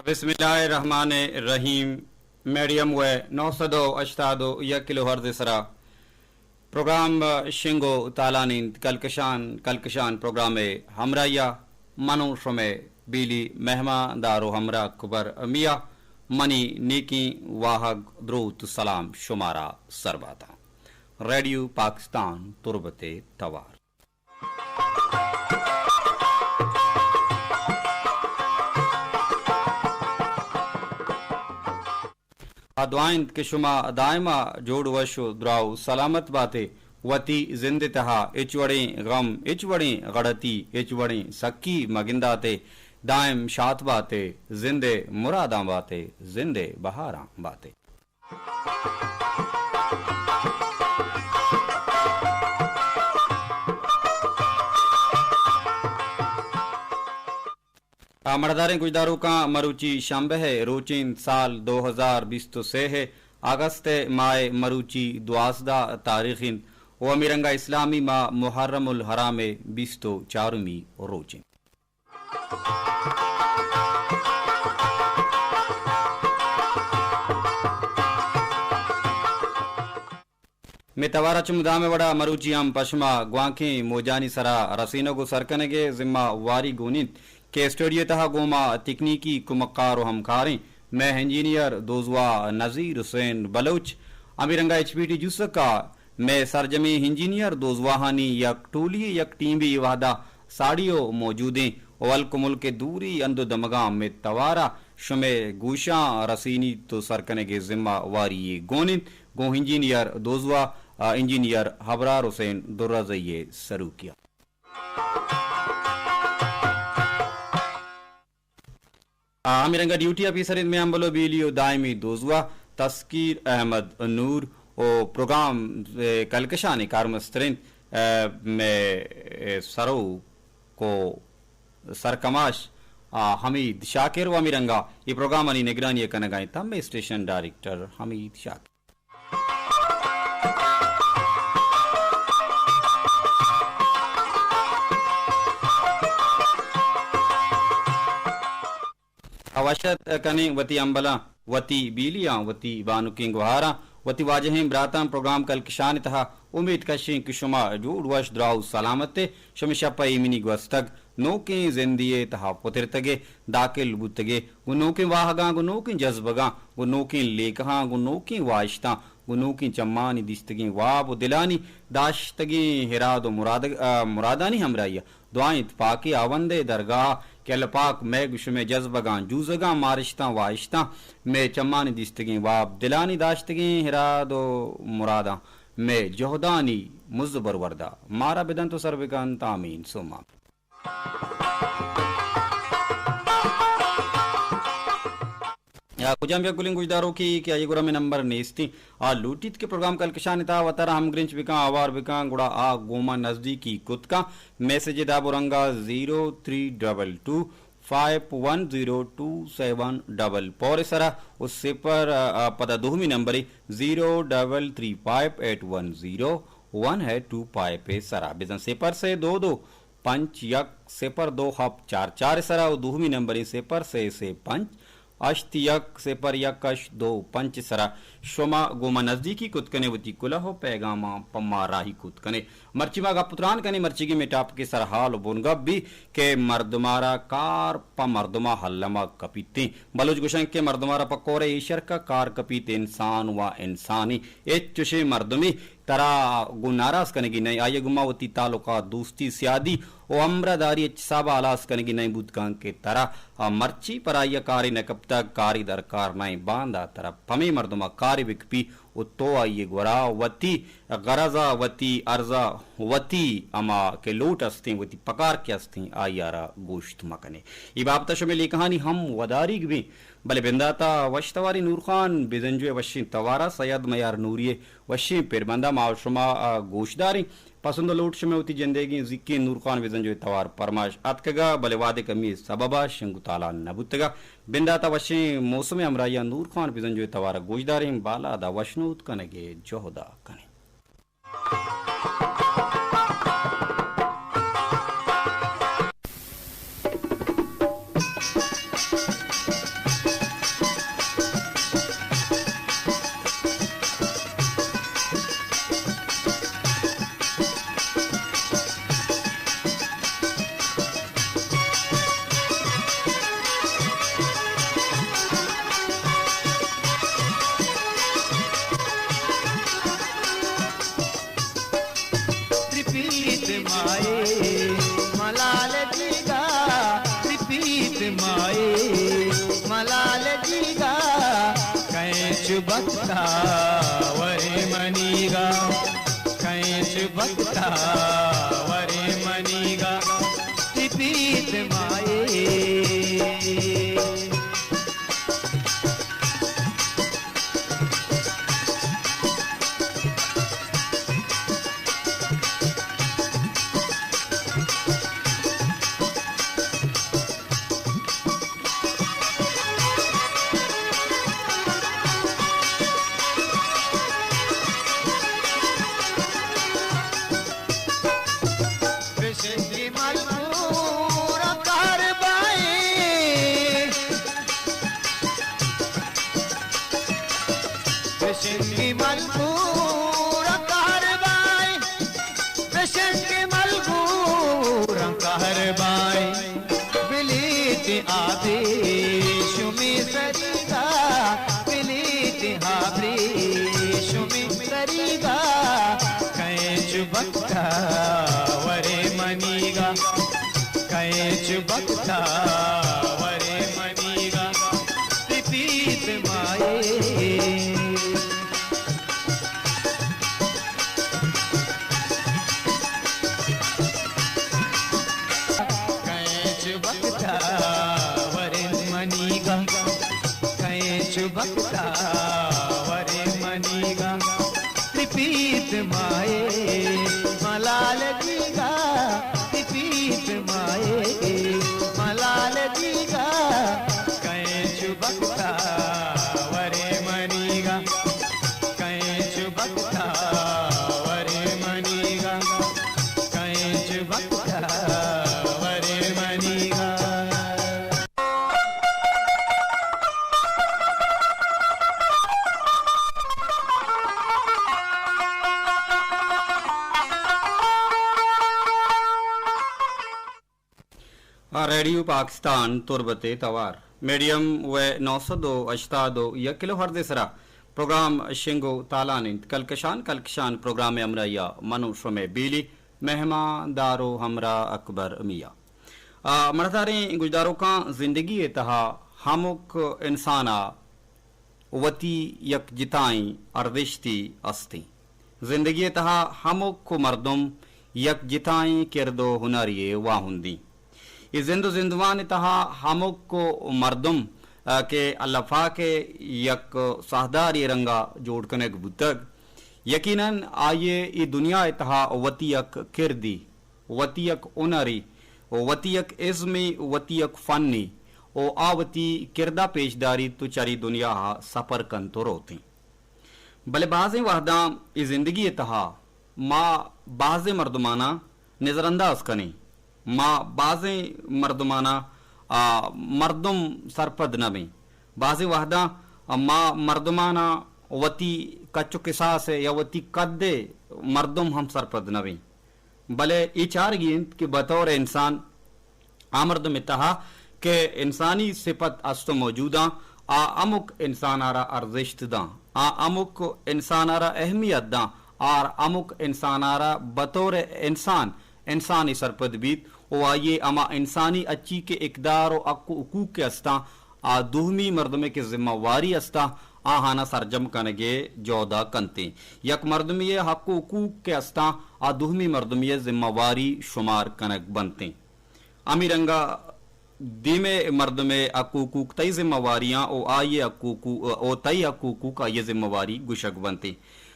بسم اللہ الرحمن الرحیم۔ میڈیم ویو نو سد و ہشتاد و یک کلو ہرتز سرا پروگرام شنگ و تالان انت۔ کلکشان، کلکشان پروگرام ہمراہیا منو شمے بیلی مہمان دار و ہمراہ کبر میا، منی نیکیں واہگ دروت سلام شمارا سرباتاں۔ ریڈیو پاکستان تربت توار۔ آ دعا انت کہ شما دائما جوڑ وش و دراہ و سلامت باتے، وتی زند تہا ہچ وڑیں غم، ہچ وڑیں غڑتی، ہچ وڑیں سکی مگنداتے، دائم شات باتے، زند مراداں باتے، زند بہاراں باتے۔ آ، مڑداریں گوشداروکاں، مروچی شنبہ ء روچ انت، سال دو ہزار بیست و سے ء اگست ء ماہ ء مروچی دوازدہ تاریخ انت و ہمے رنگ ء اسلامی ماہ محرم الحرام ء بیست و چارمی روچ انت۔ مئے توار ء چہ مدام ء وڑا مروچی ہم پہ شما گوانکیں موجانی سرا رسینگ و سر کنگ ء ذمہ واری گون انت کہ اسٹوڈیو ء تہا گوں ما تکنیکی کمکار و ہمکاریں مئے انجینئر دوزواہ نذیر حسین بلوچ، ہمے رنگا ایچ پی ٹی جوسک ء مئے سرجمیں انجینئر دوزواہانی یک ٹولی، یک ٹیمے اے وہدا ساڑی و موجودیں و ہلک و ملک ء دوری ہند و دمگاں مئے توار ء شمئے گوشاں رسینیت و سر کنگ ء ذمہ واری یے گون انت۔ گوں انجینئر دوزواہ، آ، انجینئر ابرار حسین درزئی ء سروکی ء۔ آ، ہمے رنگ ء ڈیوٹی آفیسر انت مئے امبل و بیلی و دائمی دوزواہ تسکیر احمد نور و پروگرام ء کلکشانی کارمستر انت، آ، مئے، آ، سروک و سرکماش، آ، حمید شاکر و ہمے رنگا اے پروگرامانی نگرانی ء کنگا انت مئے اسٹیشن ڈائریکٹر حمید شاکر۔ آ، وش ات کنیں وتی امبلاں، وتی بیلیاں، وتی بانکیں گہاراں، وتی واجہیں براتاں پروگرام کلکشان ء تہا۔ امیت کشیں کہ شما جوڑ وش دراہ و سلامت ء شمئے شپ ء ایمنی گوستگ۔ نوکیں زندے ء تہا پترتگ ء داخل بوتگ ء گوں نوکیں واہگاں، گوں نوکیں جزبگاں، گوں نوکیں لیکہاں، گوں نوکیں واہشتاں، گوں نوکیں چمانی دیستگیں واب و دلانی داشتگیں اراد و مراد، آ، مرادانی ہمراہی ء دعا انت پاکیں ہاوند ء درگاہ ء کہ اللہ پاک مئے گوں شمئے جزبگاں، جوزگاں، مارشتاں، واہشتاں، مئے چمانی دیستگیں واب، دلانی داشتگیں اراد و مراداں، مئے جہدانی مزبر وردا مارا بدنت و سر بکنت۔ آمین ثم آمین۔ یا کجام یک گلیں گوشداروکے کہ آئی گورا مئے نمبر نیستیں، آ لوٹیت کہ پروگرام کلکشان ء تہا وتارا ہمگرنچ بکاں، ہوار بکاں، گڑا آ گوما نزدیکی کت کاں۔ میسج ء داب و رنگا zero three double two five one zero two seven double four ء سرا و صفر، آ، آ، پدا دومی نمبرے zero double three five eight one zero one eight two five ء سرا۔ بزاں صفر سے دو دو پنچ یک صفر دو ہپت چار چار ء سرا و دومی نمبریں صفر سے سے پنچ ہشت یک صفر یک ہشت دو پنچ ء سرا شما گوں ما نزدیکی کت کنے، وتی کلہ و پیغاماں پہ ما راہی کت کنے۔ مرچی ما گپ و تران کنے، مرچیگیں مئے ٹاپک ء سرحال و بنگپ بی کہ مردمارا کار پہ مردما الما کپیتیں۔ بلوچ گوشنت کہ مردمارا پہ کور ء ایشرکا کار کپیت، انسان و انسانی۔ ہچ چشیں مردمے ترا گوں ناراض کنگی نئیں، آئی ء گوما وتی تعلقات، دوستی، سیادی و ہمراہداری ہچ حساب ء ہلاس کنگی نئیں بوت کنت کہ ترا مرچی پر آئی ء کارے نہ کپتگ، کارے درکار نئیں، باندا ترا پمے مردم ء کارے بکپی و تو آئی ء گورا وتی غرض ء، وتی عرض ء، وتی ہما کہ لوٹ استیں، وتی پکار کہ استیں، آئی ء را گوشت مہ کنے۔ اے بابت ء شمئے لیکہانی ہم وداریگ بیں، بلے بندات ء وش تواری نور خان بزنجو ء وشیں توار ء سید میار نوری ء وشیں پربند ء ما و شما ء گوشداریں۔ پسند و لوٹ شمئے وتی جندیگیں زیکیں نور خان بزنجو ء توار پرمائش اتکگ ء، بلے وہدے کمی ء سبب ء شنگ و تالان نہ بوتگ ء۔ بندات ء وشیں موسم ء ہمراہی ء نور خان بزنجو ء توار ء گوشداریں، بالاد ء وشنود کنگ ء جہد ء کنیں۔ مائے ملال دیگا، کئے چو بختا ورے منیگا، کئے چو بختا ورے منیگا، تپیت مائے۔ بشنگی ملکور کاربائیں، بشنگی ملکور کاربائیں، بشنگی ملکور کاربائیں۔ بلیت آبی شمی سریگا، بلیت آبی شمی سریگا، کئے چو بختا ورے منیگا، کئے چو بختا ورے منیگا، تپیت مائے۔ کئے چو بختا ورے منیگا، کئے چو بختا ورے منیگا، تپیت مائے ملال دیگا، تپیت مائے ملال دیگا، کئے چو بختا ورے منیگا، کئے چو بختا ورے منیگا، کئے چو بختا ورے منیگا۔ آ ریڈیو پاکستان تربت ءِ توار میڈیم ویو نو سد و ہشتاد و یک کلو ہرتز ءِ سرا پروگرام شنگ و تالان انت۔ کلکشان، کلکشان پروگرام ءِ ہمراہی ءَ من و شمئے بیلی مہمان دار و ہمراہ اکبر میاں۔ آ، مڑتاریں گوشداروکاں، زندگی ءِ تہا ہمک انسان ءَ وتی یک جتائیں ارزشتے استیں۔ زندگی ءِ تہا ہمک مردم یک جتائیں کرد و ہنرے ءِ واہندیں۔ اے زند و زندمان ءِ تہا ہمک مردم، آ، کہ اللہ پاک ءَ یک ساہدارے رنگا جوڑ کنگ بوتگ، یقیناً آئی ءَ اے دنیا ءِ تہا وتی یک کردے، وتی یک ہنرے، وتی یک ازمے، وتی یک فنے، و آ وتی کردا پیش داریت و چرے دنیا ءَ سپر کنت و روتیں۔ بلے بازیں وہداں اے زندگی ءِ تہا ما بازیں مردماناں نظرانداز کنیں، ما بازیں مردماناں، آ، مردم سرپد نہ بیں۔ بازیں وہداں ما مردماناں وتی کچ و کساس ءَ یا وتی قد ءَ مردم ہم سرپد نہ بیں۔ بلے اے چارگی انت کہ بطور انسان آ مردم ءِ تہا کہ انسانی صفت است و موجوداں، آ ہمک انسان ءَ را ارزشت داں، آ ہمک انسان ءَ را اہمیت داں، آ ہمک انسان ءَ را بطور انسان، انسانے سرپد بیت و آئی ءِ ہما انسانی اچی کہ اقدار و حق و حقوق کہ استاں، آ دومی مردمے کہ ذمہ واری استاں، آہانا سرجم کنگے جہدا کنتیں۔ یک مردمے حق و حقوق کہ استاں، آ دومی مردمے ذمہ واری شمار کنگ بنتیں۔ ہمے رنگا دیمے مردمے حق و حقوق تئی ذمہ واریاں و آئی حق و حقوق، و تئی حق و حقوق آئی ذمہ واری گوشگ بنتیں۔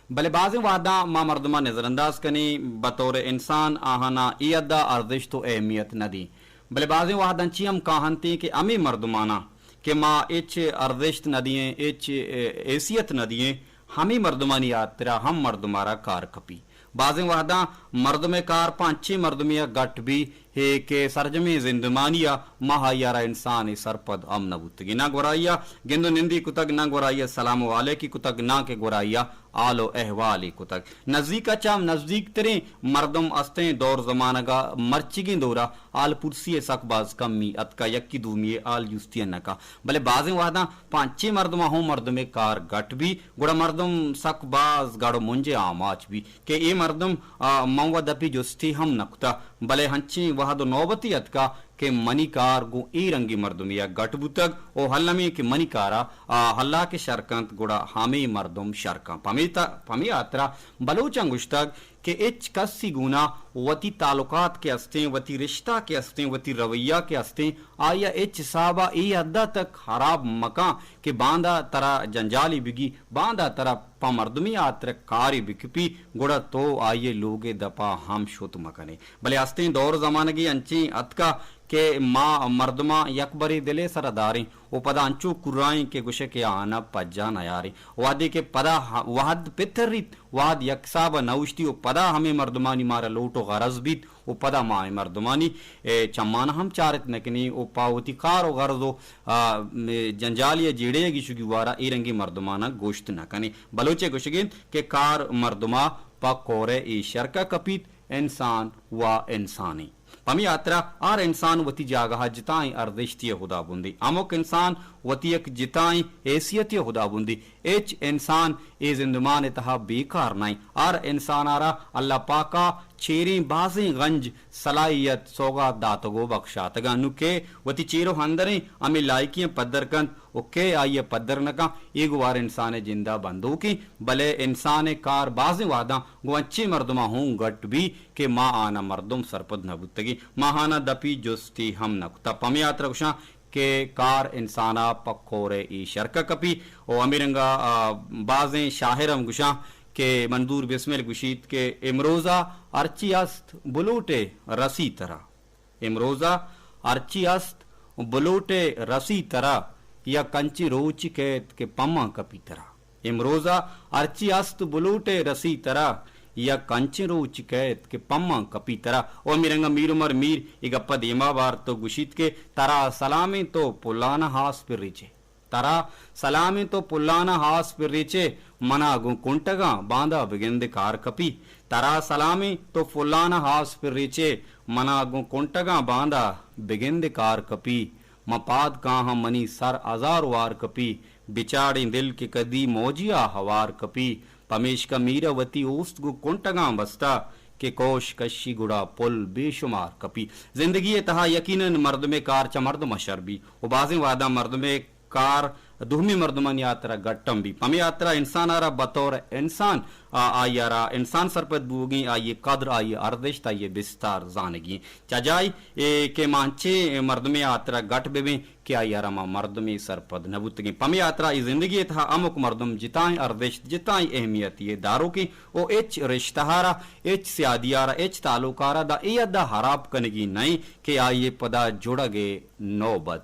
بلے بازیں وہداں ما مردماں نظرانداز کنیں، بطور انسان آہانا اے حدا ارزشت و اہمیت نہ دیں۔ بلے بازیں وہداں چی ہم کاہنتیں کہ ہمے مردماناں کہ ما ہچ ارزشت نہ دیئیں، ہچ، اے، حیثیت نہ دیئیں، ہمے مردمانی ہاترا ہم مردم ءَ را کار کپی۔ بازیں وہداں مردم ءِ کار پہ انچیں مردمے ءَ گٹ بی، ہے کہ سرجمیں زندمانی ءَ ما آئی ءَ را انسانے سرپد ہم نہ بوتگیں۔ نہ گورا آئی ءَ گند و نندی کتگ، نہ گورا آئی ءَ سلام و علیکی کتگ، نہ کہ گورا آئی ءَ حال و احوالی کتگ۔ نزیک ءَ چہ ہم نزیک تریں مردم استیں، دور زمانگ ءَ مرچیگیں دور ءَ حال پرسی ءَ سک باز کمی اتکا، یکی دومی ءِ حال جستی ءَ نکا۔ بلے بازیں وہداں پہ انچیں مردماں ہوں مردمے کار گٹ بی، گڑا مردم سک باز گڑ و منجے آماچ بی کہ اے مردم، آ، من و دپی جستی ہم نکتا، بلے ہنچیں وہد و نوبتی اتکا کہ منی کار گوں اے رنگیں مردمے ء گٹ بوتگ و الم ایں کہ منی کار ء آ اللہ کہ شر کنت گڑا ہمے مردم شر کن۔ پمے تا-، پمے ہاترا بلوچاں گوشتگ کہ ہچ کسی گونا وتی تعلقات کہ استیں، وتی رشتہ کہ استیں، وتی رویہ کہ استیں، آئی ء ہچ حساب ء اے حد ء تک خراب مکن کہ باندا ترا جنجالے بگی، باندا ترا پہ مردمے ہاترا کارے بکپی، گڑا تو آئی ء لوگ ء دپا ہم شت مکنے۔ بلے استیں دور زمانگے انچیں اتکا کہ ما مردماں یک برے دل ء سرا داریں و پدا انچو کرائیں کہ گوشے کہ آہانا پجا نیاریں۔ وہدے کہ پدا ہ-، وہد پتریت، وہد یک حساب ء نہ اوشتی و پدا ہمے مردمانی مارا لوٹ و غرض بیت و پدا ما اے مردمانی، اے، چمان ہم چارت نہ کنیں و پہ وتی کار و غرض و، آ، م-، جنجالی ء جیڑے ء گیشگی وارا اے رنگیں مردماناں گوشت نہ کنیں۔ بلوچ ء گوشگ انت کہ کار مردما پہ کور ء اے شرک ء کپیت، انسان و انسانے۔ پمے ہاترا ہر انسان وتی جاگہ ء جتائیں ارزشتے ء ہدابندے۔ ہمک انسان وتی یک جتائیں حیثیتے ء ہدابندے۔ ہچ انسان اے زندمان ء تہا بیکار نہ انت۔ ہر انسان ء را اللہ پاک ء چیریں بازیں گنج، صلاحیت، سوگات داتگ و بخشاتگاں۔ نوں کئے وتی چیر و اندریں ہمے لائکیاں پدر کنت و کئے آئی ء پدر نہ کنت، اے گوں ہر انسان ء جند ء بندوکیں۔ بلے انسان ء کار بازیں وہداں گوں انچیں مردماں ہوں گٹ بی کہ ما آناں مردم سرپد نہ بوتگیں، ما آناں دپی جستی ہم نہ کتہ۔ پمے ہاترا گوشاں کہ کار انسان ء پہ کور ء اے شرک ء کپی۔ و ہمے رنگ ء، آ، بازیں شاعر ہم گوشاں کہ منظور بسمل گوشیت کہ امروز ء ہرچی است بلوٹ ء رسی ترا۔ امروز ء ہرچی است بلوٹ ء رسی ترا، یک انچیں روچ کیت کہ پماں کپی ترا۔ امروز ء ہرچی است بلوٹ ء رسی ترا، یک انچیں روچ کیت کہ پماں کپی ترا۔ او ہمے رنگ ء میر عمر میر اے گپ ء دیما بارت و گوشیت کہ ترا سلامیں تو پلان ء ہاس پر ریچے۔ ترا سلامیں تو پلان ء ہاس پر ریچے، منا گوں کنٹگاں باندا بگند کار کپی۔ ترا سلامیں تو پلان ء ہاس پر ریچے، منا گوں کنٹگاں باندا بگند کار کپی۔ من پاد کاہاں منی سر ہزار وار کپی، بچاڑیں دل کہ کدی موجیا ہوار کپی۔ پمیشکا میر ء وتی اوست گوں کنٹگاں بستہ کہ کوش کشی گڑا پل بے شمار کپی۔ زندگی ء تہا یقیناً مردم ء کار چہ مردم ء شر بی و بازیں وہداں مردم ء کار دومی مردمانی ہاترا گٹ ہم بی۔ پمے ہاترا انسان ء را بطور انسان، آ، آئی ء را انسان سرپد بوگیں، آئی ء قدر، آئی ء ارزشت، آئی ء بستار زانگی۔ چہ جائی اے کہ ما انچیں مردمے ہاترا گٹ بہ بیں کہ آئی ء را ما مردمے سرپد نہ بوتگیں۔ پمے ہاترا اے زندگی ء تہا ہمک مردم جتائیں ارزشت، جتائیں اہمیت ء داروکیں و ہچ رشتہ ء را، ہچ سیادی ء را، ہچ تعلق ء را دا اے حد ء ہراب کنگی نہ انت کہ آئی ء پدا جڑگ ء نوبت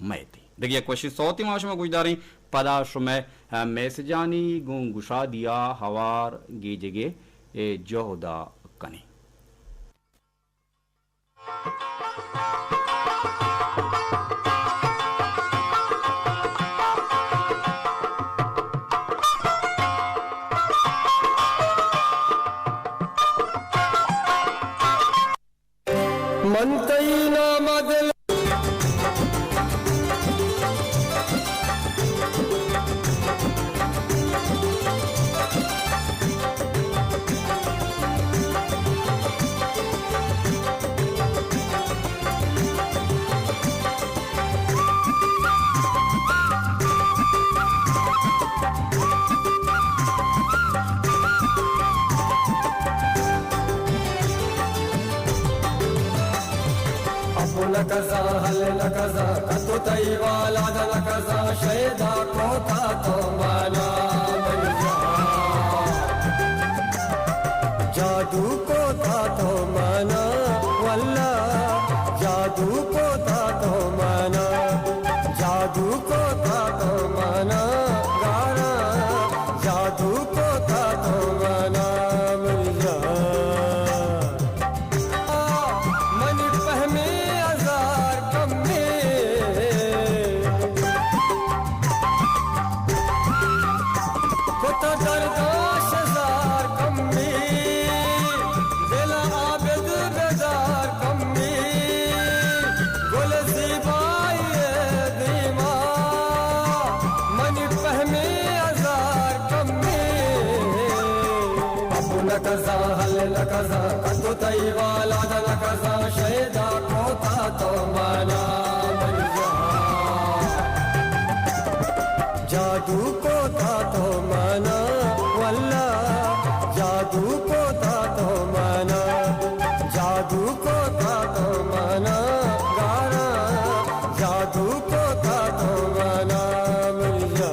مئیت۔ دگہ یک وشیں سوتے ما شما گوشداریں، پدا شمئے، ء، میسجانی گوں گشادیا ہوار گیجگے، ء، جہدا کنیں۔ من تئی نام ء دل ابو نکزا، ہل نکزا، کتو تئی والا دا نکزا، شیدا کوتا تو مانا من جا۔ جادو کوتا تو مانا، واللہ، جادو کوتا تو مانا، جادو کوتا تو مانا، گارا، جادو کوتا تو مانا من جا۔ منی پہمیں ہزار کمیں۔ کزا حل نہ کزا کتو تئی بالاد نہ کزا شیدا کوتا تو مانا ملیا۔ جادو کوتا تو مانا واللہ، جادو کوتا تو مانا، جادو کوتا تو مانا گارا، جادو کوتا تو مانا ملیا۔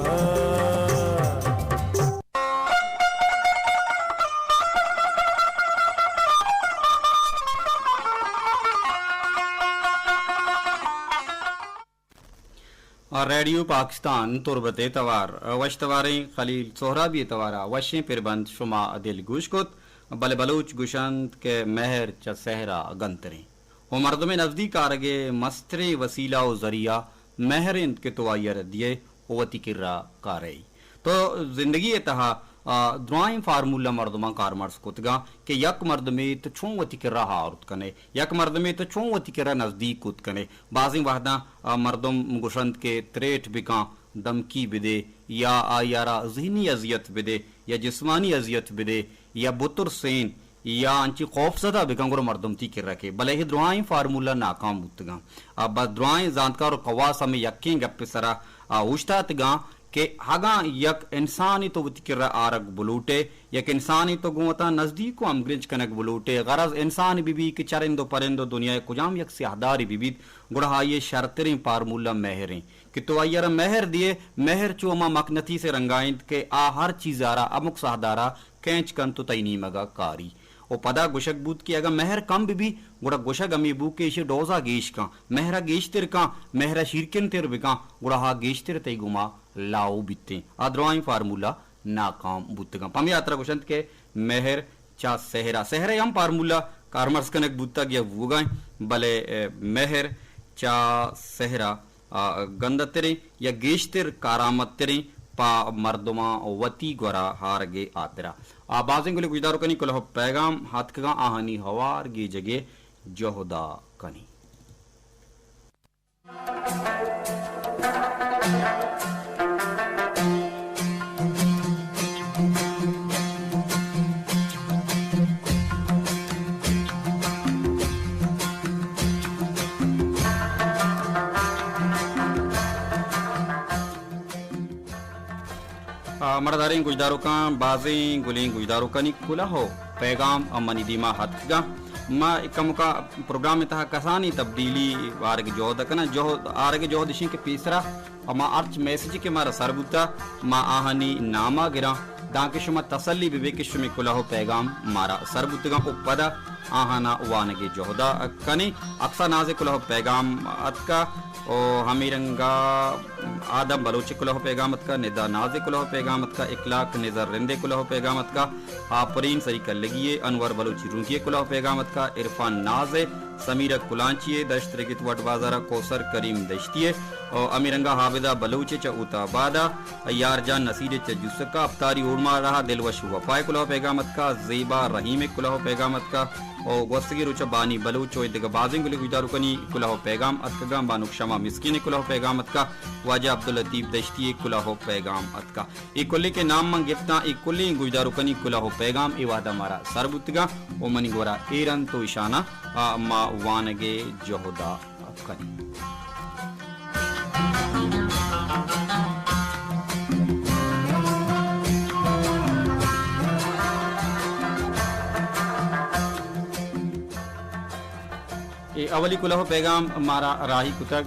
ریڈیو پاکستان تربت ءِ توار، وش تواریں خلیل سہرابی ءِ توار ءَ وشیں پربند شما دلگوش کت، بلے بلوچ گوشنت کہ مہر چہ سحر ءَ گنتریں۔ و مردم ءِ نزدیک آرگ ءِ مستریں وسیلہ و ذریعہ مہر انت کہ تو آئی ءَ را دیئے و وتی کرا کارئے۔ تو زندگی ءِ تہا، آ، درائیں فارمولا مردماں کارمرز کتگاں کہ یک مردمے تو چون وتی کرا آورت کنے، یک مردمے تو چون وتی کرا نزدیک کت کنے۔ بازیں وہداں، آ، مردم گوشنت کہ تریٹ بکاں، دمکی بدے یا آئی ءَ را ذہنی اذیت بدے یا جسمانی اذیت بدے یا بترسین یا انچی خوف زدہ بکن گڑا مردم تی کرا کے، بلے اے درائیں فارمولا ناکام بوتگاں۔ آ، بس درائیں زانتکار و خواص ہمے یکیں گپ ءِ سرا، آ، اوشتاتگاں کہ اگاں یک انسانے تو وتی کرا آرگ بلوٹے، یک انسانے تو گوں وتا نزدیک و ہمگرنچ کنگ بلوٹے، غرض انسانے بہ بی کہ چرند و پرند و دنیا ءِ کجام یک سیاہدارے بہ بیت، گڑا آئی ءِ شرتریں فارمولا مہریں کہ تو آئی ءَ را مہر دیئے۔ مہر چو ہما مقناطیس ءِ رنگا انت کہ آ ہر چیز ءَ را، ہمک ساہدار ءَ کینچ کنت و تئی نیمگ ءَ کاری۔ و پدا گوشگ بوت کہ اگاں مہر کم بہ بی، گڑا گوشگ ہمے بو کہ ایشی ڈوز ءَ گیش کن، مہر ءَ گیشتر کن، مہر ءَ شیرکن تر بکن، گڑا آ گیشتر تئی گوما لاؤ بیتیں۔ آ درائیں فارمولا ناکام بوتگاں۔ پمے ہاترا گوشنت کہ مہر چہ سحر ءَ، سحر ءِ ہم فارمولا کارمرز کنگ بوتگ یا بوگا انت، بلے، اے، مہر چہ سحر ءَ آ، گندتریں یا گیشتر کارآمدتریں پہ مردماں وتی گورا ہارگ ءِ ہاترا۔ آ، بازیں گلیں گوشداروکانی کلوہ ءُ پیغام ہاتکگاں، آہانی ہوار گیجگ ءِ جہد ءَ کنیں۔ آ، مڑداریں گوشداروکاں، بازیں گلیں گوشداروکانی کلوہ ءُ پیغام منی دیما ہتکگاں۔ ما کمکا پروگرام ءِ تہا کسانیں تبدیلی آرگ ءِ جہد کناں۔ جہد، آرگ ءِ جہد اشیں کہ پیسرا و ما ہرچ میسجے کہ مارا سر بوتا، ما آہانی ناما گراں، دانکہ شما تسلی بہ بے کہ شمے کلوہ ءُ پیغام مارا سر بوتگاں ءُ پدا آہانا وانگ ءِ جہدا کنیں۔ اکسا ناز ءِ کلوہ ءُ پیغام اتکا ءُ ہمے رنگا آدم بلوچ ءِ کلوہ ءُ پیغام اتکا، ندا ناز ءِ کلوہ ءُ پیغام اتکا، اخلاق نظر رند ءِ کلوہ ءُ پیغام اتکا، آپرین سری کلگی ءِ، انور بلوچ رونکی ءِ کلوہ ءُ پیغام اتکا، عرفان ناز ءِ، سمیرہ کلانچی ءِ، دشت رگت وڈ بازار ءَ کوثر کریم دشتی ءِ، ءُ ہمے رنگا حافظہ بلوچ ءِ چہ اوت آباد ءَ، یار جان نصیر ءِ چہ جوسک ءَ، اپتاری اوڑماڑہ ءَ دلوش وفا ءِ کلوہ ءُ پیغام اتکا، زیبا رحیم ءِ کلوہ ءُ پیغام اتکا، ءُ گوستگیں روچ ءَ بانی بلوچ ءُ دگہ بازیں گلیں گوشداروکانی کلوہ ءُ پیغام اتکگاں، بانک شمع مسکین ءِ کلوہ ءُ پیغام اتکا، واجہ عبداللطیف دشتی ءِ کلوہ ءُ پیغام اتکا۔ اے کلیں کہ نام من گپتاں، اے کلیں گوشداروکانی کلوہ ءُ پیغام اے وہدا مارا سر بوتگاں ءُ منی گورا ایر انت ءُ ایشاناں، آ، ما وانگ ءِ جہدا کنیں۔ اے اولی کلوہ ءُ پیغام مارا راہی کتگ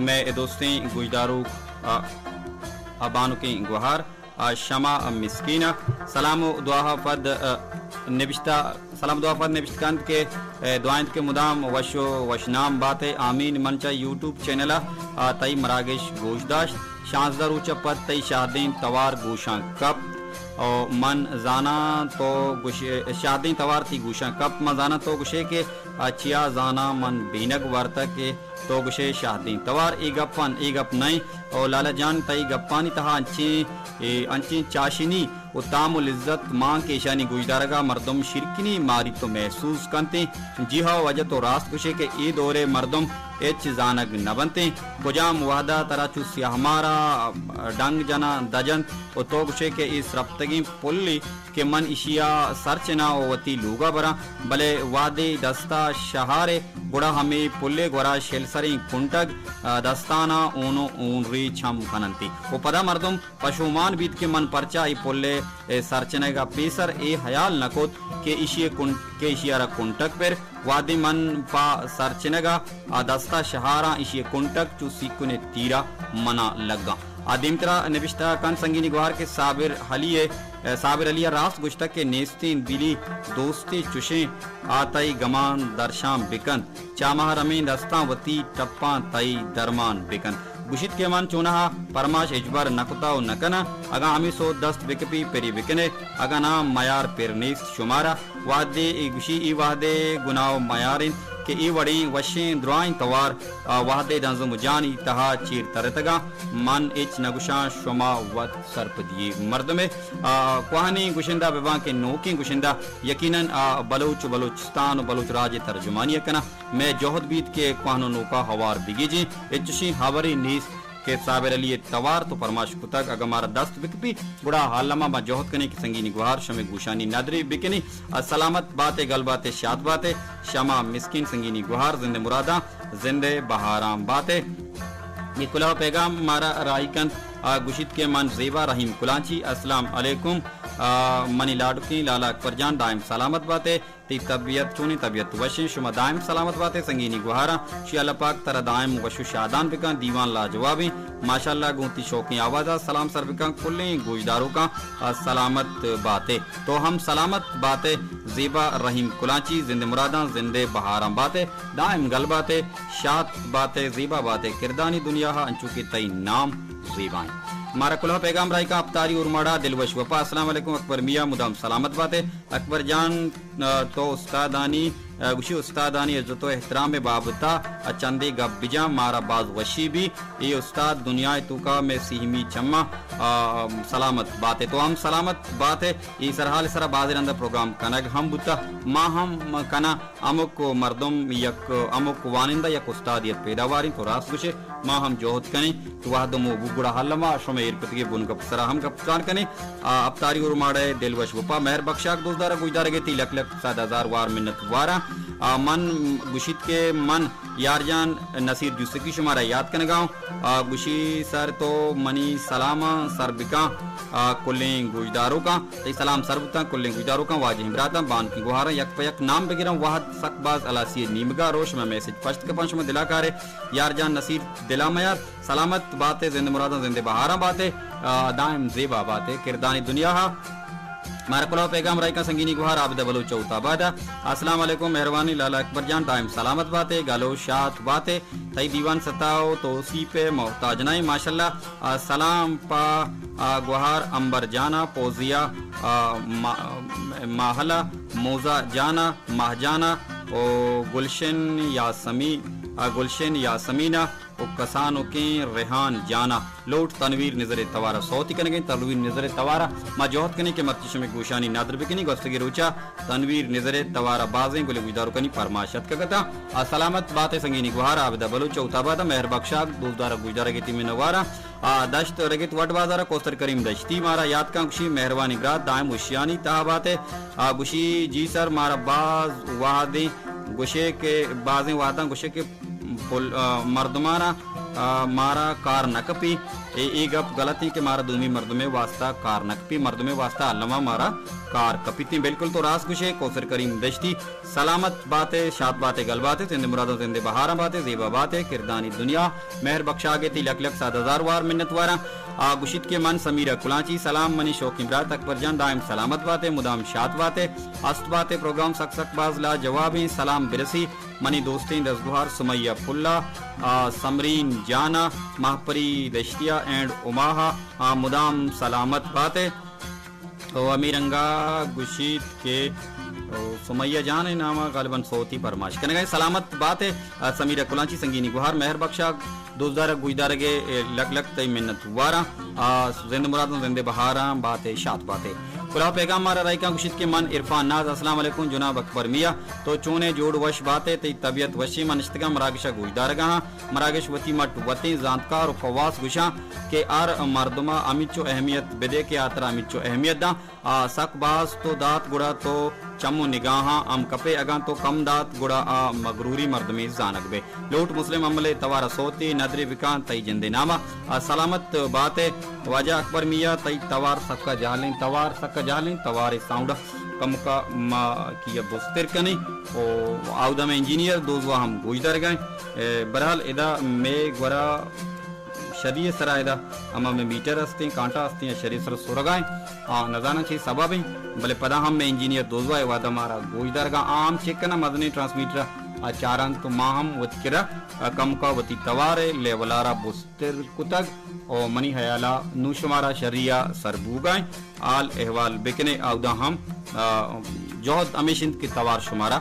مئے دوستیں گوشداروک، آ، آ بانکیں گوہار، آ، شمع مسکین ءَ سلام ءُ دعا ءَ پد، آ، نبشتہ، سلام ءُ دعا ءَ پد نبشتہ کنت کہ، آ، دعا انت کہ مدام وش ءُ وشنام بات ئے، آمین۔ من چہ یوٹیوب چینل ءَ، آ، تئی مراگش گوش داشت۔ شانزدہ روچ ءَ پد تئی شاہدیں توار گوشاں کپت۔ او من زاناں تو گوشے، شاہدیں توار تئی گوشاں کپت۔ من زاناں تو گوشے کہ آ چیا زاناں من بینگ وارتگ کہ تو گوشے شاہدیں توار، اے گپاں، اے گپ نئیں۔ او لالا جان، تئی گپانی تہا انچیں، اے، انچیں چاشنی و تام و لذت مان کہ ایشانی گوشدارگا مردم شیرکنی ماریت و محسوس کنت۔ جی ہا، واجہ تو راست گوشے کہ اے دورے مردم ہچ زانگ نہ بنتیں۔ کجام وہدا ترا چو سیاہ مارا ڈنگ جناں دجنت و تو گوشے کہ اے سرپتگیں پلے کہ من اشیا سر چناں و وتی لوگا براں، بلے وہدے دستا شہارے گڑا ہمے پلے گورا شلسریں کنٹگ، آ، دستانا اون و اون ریچ ہم کننتی و پدا مردم پشومان بیت کہ من پرچا اے پلے، اے سرچنگا پیسر اے ہیال نہ کت کہ ایشی کن-، کہ ایشی ء را کنٹگ پر۔ وہدے من پہ سرچنگا آ دستا شہاراں ایشی کنٹگ چو سیکن تیرا منا لگاں۔ آ دیمترا نبشتہ کن سنگینی گوہار کہ صابر علی ء، صابر علی ء راست گوشتگ کہ نیستیں دلی دوستی چشیں آ تئی گمان درشان بکنت۔ چہ مہرمیں دستاں وتی ٹپاں تئی درمان بکنت۔ گوشیت کہ من چونہا پرماش ہچبر نہ کتا و نہ کناں۔ اگاں ہمے سوت دست بکپی پری بکنے، اگاں ناں میار پر نیست شمارا۔ وہدے اے گوشی اے وہدے گناہ و میار انت کہ اے وڑیں وشیں درائیں توار، آ، وہدے دنزم و جانی تہا چیر ترتگاں۔ من ہچ نہ گوشاں، شما وت سرپدی مردمے۔ آ، کوہنیں گشندہ بباں کہ نوکیں گشندہ، یقیناً آ بلوچ و بلوچستان و بلوچ راج ء ترجمانی ء کناں۔ مئے جہد بیت کہ کوہن و نوکا ہوار بگیجیں۔ اے چشیں ہبرے نیست کہ صابر علی ء توار تو پرماش کتگ، اگاں مارا دست بکپی، گڑا حالما ما جہد کنیں کہ سنگینی گوہار شمے گوشانی ندرے بکنی۔ آ، سلامت بات ء، گل بات ء، شات بات ء، شما مسکین سنگینی گوہار زند مراداں، زند بہاراں بات ء۔ یہ کلہ پیغام مارا راہی کنت، آ، گوشیت کہ من زیبا رحیم کلانچی، السلام علیکم۔ آ، منی لاڈکیں لالا اکبر جان دائم سلامت بات ء۔ تئی طبیعت چونیں؟ طبیعت وشیں، شما دائم سلامت بات ء سنگینی گوہاراں۔ شی اللہ پاک ترا دائم وش و شادان بکن، دیوان لاجوابیں، ماشاءاللہ گوں تئی شوقیں آوازا سلام سر بکن، کلیں گوشداروکاں، آ، سلامت بات ء۔ تو ہم سلامت بات ء زیبا رحیم کلانچی، زند مراداں زند بہاراں بات ء، دائم گل بات ء، شات بات ء، زیبا بات ء، کردانی دنیا ہا انچو کہ تئی نام زیبائیں۔ مارا کلہ پیغام راہی کن اپتاری اورماڑا دلوش وپا، السلام علیکم اکبر میاں، مدام سلامت بات ء۔ اکبر جان، آ، تو استادانی، آ، گوشی استادانی عزت و احترام ء بابتا، آ، چندے گپ بجاں، مارا باز وشی بی۔ اے استاد دنیا ء توکا مئے سیمی چماں، آ، سلامت بات ء۔ تو ہم سلامت بات ء۔ اے سرحال ء سرا بازیں رندا پروگرام کنگ ہم بوتا۔ ما ہم کناں، ہمک مردم یک، ہمک وانندہ یک استادے ات پیداوار انت، تو راست گوشے۔ ما ہم جہد کنیں کہ وہد مو بو گڑا حل ما شمئے ایر کتگیں بن گپ سرا ہم گپ تران کنیں۔ آ، اپتاری اورماڑہ ء دلوش وپا مہر بخشاک دوستدار ء گوشدارگ ء تئی لک لک صد ہزار وار منت واراں۔ آ، من گوشیت کہ من یار جان نصیر جوسکی شمارا یات کنگا اوں۔ آ، گوشی سر تو منی سلاماں سر بکاں، آ، کلیں گوشداروکاں۔ تئی سلام سر بوتاں کلیں گوشداروکاں، واجہیں براتاں، بانکیں گوہاراں، یک پہ یک نام بگراں، وہد سک باز ہلاسی ء نیمگا روش، شمئے میسج پشت کپاں، شما دلا کارے۔ یار جان نصیر دلا میار، سلامت بات ئے، زند مراداں زند بہاراں بات ئے، آ، دائم زیبا بات ئے، کردانی دنیا ہا۔ مارا کلوہ پیغام رائیکاں سنگینی گوہار عابدہ بلوچ چوت آباد ء۔ السلام علیکم مہروانی لالا اکبر جان، دائم سلامت بات ئے، گلو شات بات ئے، تئی دیوان ستا و توسیپ ء محتاج نہ ایں، ماشاءاللہ۔ آ، سلام پہ، آ، گوہار امبر جانا، پوزیا، آ، ما-، ماہلا، موزا جانا، ماہ جانا و گلشن یاسمی-، آ، گلشن یاسمینا و کسانکیں ریحان جانا۔ لوٹ تنویر نظر ء توار ء سوتی کنگیں، تنویر نظر ء توار ء ما جہد کنیں کہ مرچی شمے گوشانی ندر بکنیں۔ گوستگیں روچا تنویر نظر ء توار ء بازیں گلیں گوشداروکانی پرماش اتکگ اتاں۔ آ، سلامت بات ئے سنگینی گوہار عابدہ بلوچ چوت آباد ء، مہر بخشاک دوستدار ء گوشدارگ ء تئی منوار ء۔ آ، دشت رگت وڈ بازار ء کوستر کریم دشتی مارا یات کن، گوشی مہروانی برات دائم وشیانی تہا بات ئے۔ آ، گوشی جی سر مارا باز وہدیں گوشے کہ بازیں وہداں گوشے کہ پل-، آ، مردمانا، آ، مارا کار نہ کپی۔ اے، اے گپ غلط ایں کہ مارا دومی مردمے واسطہ کار نہ کپی، مردمے واسطہ الما مارا کار کپیتیں۔ بالکل تو راست گوشے کوثر کریم دشتی۔ سلامت بات ئے، شات بات ئے، گل بات ئے، زند مراداں زند بہاراں بات ئے، زیبا بات ئے، کردانی دنیا مہر بخشاگ ئے تئی لک لک صد ہزار وار منت واراں۔ آ، گوشیت کہ من سمیرہ کلانچی، سلام منی شوقیں برات اکبر جان، دائم سلامت بات ئے، مدام شات بات ئے، است بات ئے، پروگرام سک سک باز لاجواب ایں، سلام برسی منی دوستیں دزگوہار سمیہ پلا، آ، سمرین جانا، ماہپری دشتیا اینڈ اماہا، آ، مدام سلامت بات ئے۔ تو ہمے رنگا گوشیت کہ، او، سمیہ جان ء نام ء غالباً سوتی پرماش کنگ ء۔ سلامت بات ئے، آ، سمیرہ کلانچی سنگینی گوہار مہر بخشاک دوستدار ء گوشدارگ ء لک لک تئی منت واراں۔ آ، زند مراداں زند بہاراں بات ئے، شات بات ئے۔ کلوہ پیغام مارا رائیکاں گوشیت کہ من عرفان ناز، السلام علیکم جناب اکبر میاں، تو چونے جوڑ وش باتے، تئی طبیعت وشیں؟ من نشتگاں مراگش ءَ گوشدارگاں ہاں۔ مراگش وتی مٹ وتیں زانتکار و خواص گوشاں کہ ہر مردما ہمینچو اہمیت بدے کہ آ ترا ہمینچو اہمیت داں۔ آ سک باز تو دات گڑا تو چم و نگاہاں ہم کپے، اگاں تو کم دات گڑا آ مغروری مردمے زانگ بے۔ لوٹ مسلم امل ءِ توار ءَ سوتے ندرے بکاں تئی جندے ناما۔ آ سلامت باتے واجہ اکبر میاں، تئی توار سکا جہلیں، توار سکا جہلیں، توار ءِ ساؤنڈ ءَ کمکا ما کیا بستر کنیں۔ او آودا مئے انجینئر دوزواہ ہم گوشدارگائیں۔ اے، برحال ادا مئے گورا شری ءِ سرا ادا ہما مئے میٹر ہستیں، کانٹا ہستیں، شری ءِ سرا سرگائیں۔ آ نزاناں چے سبب ایں، بلے پدا ہم مئے انجینئر دوزواہ ءِ وہدا مارا گوشدارگا، آ ہم چیک کناں مزنیں ٹرانسمیٹر ءَ آ چاراں تو ما ہم وت کرا، آ، کمکا وتی توار ءِ لیول ءَ را بستر کتگ۔ او منی حیال ءَ نوں شمارا شری ءَ سر بوگا ایں۔ حال احوال بکنے، آودا ہم، آ، جہد ہمیش انت کہ توار شمارا،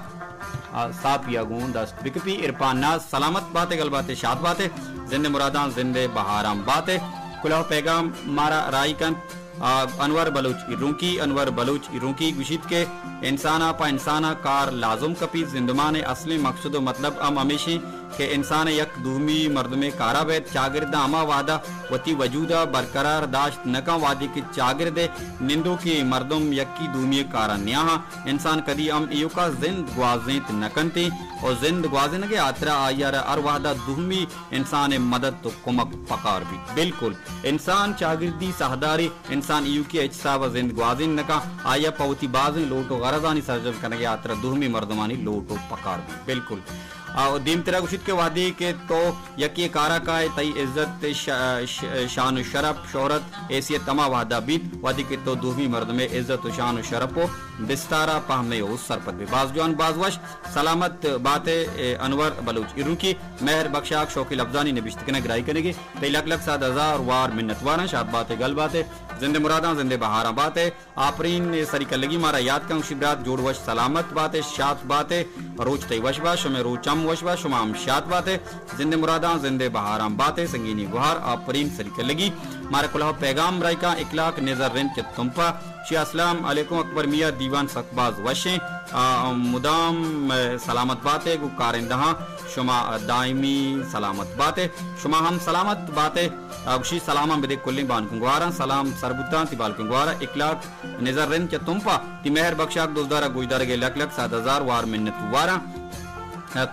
آ، ساپی ءَ گوں دست بکپی۔ عرفان ناز سلامت باتے، گل باتے، شاد باتے، زند مراداں زند بہاراں باتے۔ کلوہ پیغام مارا راہی کنت، آ، انور بلوچ ایرونکی، انور بلوچ ایرونکی گوشیت کہ انسان ءَ پہ انسان ءَ کار لازم کپیت، زندمان ءِ اصلیں مقصد و مطلب ہم ہمیش انت کہ انسان یک دومی مردمے کارا بیت، چاگرد ہما وہدا وتی وجودا برقرار داشت نہ کن، وہدے کہ چاگرد ءِ نندوکیں مردم یکی دومی کارا نیاہاں، انسان کدی ہم ایوکا زند گوازینت نہ کنت و زند گوازینگ ءِ ہاترا آئی ءَ را ہر وہدا دومی انسان ءِ مدد و کمک پکار بیت۔ بالکل، انسان چاگردی ساہدارے، انسان ایوکی ءَ ہچ حساب ءَ زند گوازین نہ کن، آئی ءَ پہ وتی بازیں لوٹ و غرضانی سرجم کنگ ءِ ہاترا دومی مردمانی لوٹ و پکار بیت۔ بالکل۔ آ، دیمترا گوشیت کہ وہدے کہ تو یکے کارا کائے، تئی عزت، ش-، ش-، شان و شرپ، شہرت، حیثیت ہما وہدا بیت، وہدے کہ تو دومی مردمے عزت و شان و شرپ و بستارا پہمے و سرپد بے۔ باز جوان، باز وش، سلامت باتے، اے، انور بلوچ ایرونکی، مہر بخشاک شوقی لبزانی نبشت کنگ راہی کنگے، تئی لک لک صد ہزار وار منت واراں، شاد باتے، گل باتے، زند مراداں، زند بہاراں باتے۔ آپرین سری کلگی مارا یاد کن، گوشی برات جوڑ وش سلامت باتے، شات باتے، روچ تئی وش با، شمے روچ ہم وش با، شما ہم شات باتے، زند مراداں، زند بہاراں باتے، سنگینی گوہار، آپرین سری کلگی۔ مارا کلوہ پیغام رائیکاں، اکلاک نظر رند چہ تمپا، شی السلام علیکم اکبر میاں، دیوان سک باز وشیں، آ، مدام، اے، سلامت باتے، گو کارندہاں شما دائمی سلامت باتے، شما ہم سلامت باتے، آ، گوشی سلاماں بدے کلیں بانکوں گوہاراں، سلام سر بوتاں تی بالکوں گوہارا، اکلاک نظر رند چہ تمپا، تی مہر بخشاک دوزدارا گوشدارگے لک لک صد ہزار وار منت واراں۔